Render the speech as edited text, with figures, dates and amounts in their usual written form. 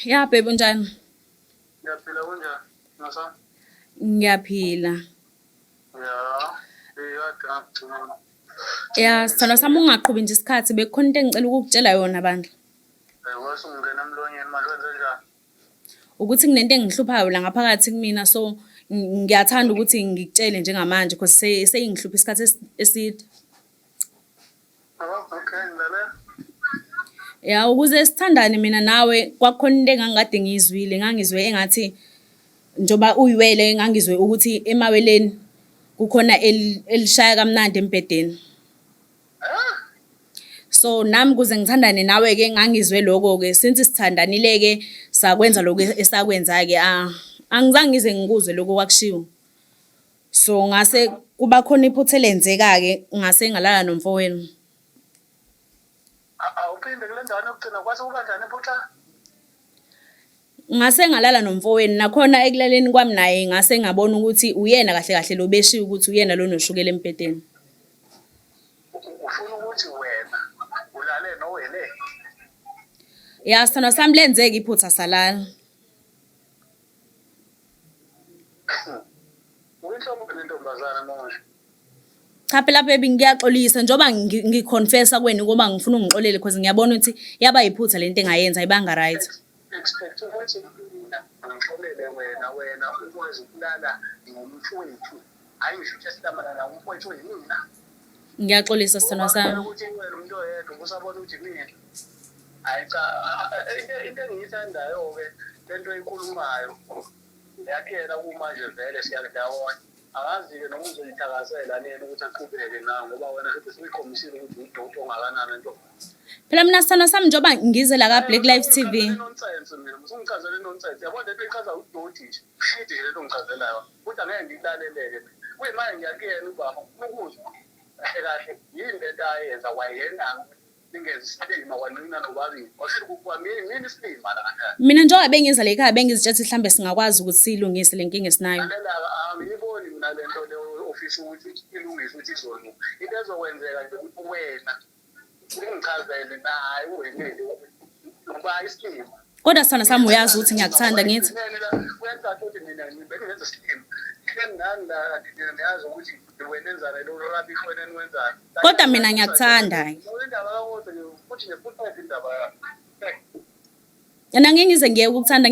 Ya babe, unjani? Ngiyaphila, kunjani? Nasa? Ngiyaphila. Ya, kade ngakugcina. Ya, sithandwa sami, ungaqhubi nje isikhathi, bekukhona into engicela ukukutshela yona bandla. Wase ungena emlonyeni manje, wenze njani? Ukuthi kunento engihluphayo la ngaphakathi kumina, so ngiyathanda ukuthi ngikutshele njengamanje because seyingihlupha isikhathi eside. Oh, okay, ngilalela. Ya, ukuze sithandane mina nawe kwakukhona into engangikade ngiyizwile, ngangizwe engathi njengoba uyiwele, ngangizwe ukuthi emaweleni kukhona elishaya kamnandi embhedeni. So nami kuze ngithandane nawe-ke ngangizwe lokho-ke, since sithandanile-ke sakwenza lokhu esakwenza-ke, angizange ngize ngikuzwe lokho okwakushiwo. So ngase kuba khona iphutha elenzeka-ke, ngase ngalala nomfowenu. Awuphinde kule ndawo yokugcina, kwase kuba njani iphutha? Ngase ngalala nomfowenu, nakhona ekulaleni kwami naye ngase ngabona ukuthi uyena kahle kahle lo beshiwo ukuthi uyena lo noshukela embhedeni. Ufuna ukuthi wena ulale nowele? Ya, sithandwa sami, lenzeka iphutha salala. Uyinhlobo nentombazana manje. Cha phela baby, ngiyaxolisa njengoba ngiconfessa kuwena ukuba ngifuna ungixolele because ngiyabona ukuthi yaba yiphutha lento engayenza, ayibanga right. Expect ukuthi mina ngixolele wena, wena ukwazi ukulala nomfowethu. Hayi, ngisho ukuthi esilamana nawo umfowethu yimina. Ngiyaxolisa, sithandwa sami. Ukuthi wena umuntu oyedwa ubusabona ukuthi mina. Hayi cha, into engiyithandayo-ke lento oyikhulumayo yakhela kumanje, vele siyandawonye. Angazi-ke noma uzoyithakasela lena ukuthi aqhubeke nayo, ngoba wena futhi suyikhombisile ukuthi udoti ongakanani nto. Phela mina, sithandwa sami, njengoba ngize la ka-Black Life TV. Nonsense, mina usungichazele nonsense, yabona lento ichaza udoti nje, shit nje lento ongichazela yona, futhi angeke ngikulaleleke mina. Kuyimanje ngiyakuyena ubaba, ufuna ukuzwa kahle kahle yini lento ayenza kwayena ningenza isilima kwanina nobabili, washo kwamini mina isilima la kahle. Mina njengoba bengiza la ekhaya bengizitshela ukuthi mhlambe singakwazi ukuthi siyilungise le nkinga esinayo. Lalela, angiyiboni mina lento le ofisa ukuthi ilungise, ukuthi izolunga. Into ezokwenzeka nje ukuthi wena ungichazele naye uwelele uba isilima. Kodwa sithandwa sami, uyazi ukuthi ngiyakuthanda, ngithi. Kuyacaca ukuthi mina bengingenza isilima nani la, nina niyazi ukuthi wena enzani lo rubbish wena eniwenzayo. Kodwa mina ngiyakuthanda. Indaba kakodwa futhi nje, futhi indaba yakho. Yena ngeke ngize ngiyeke ukukuthanda.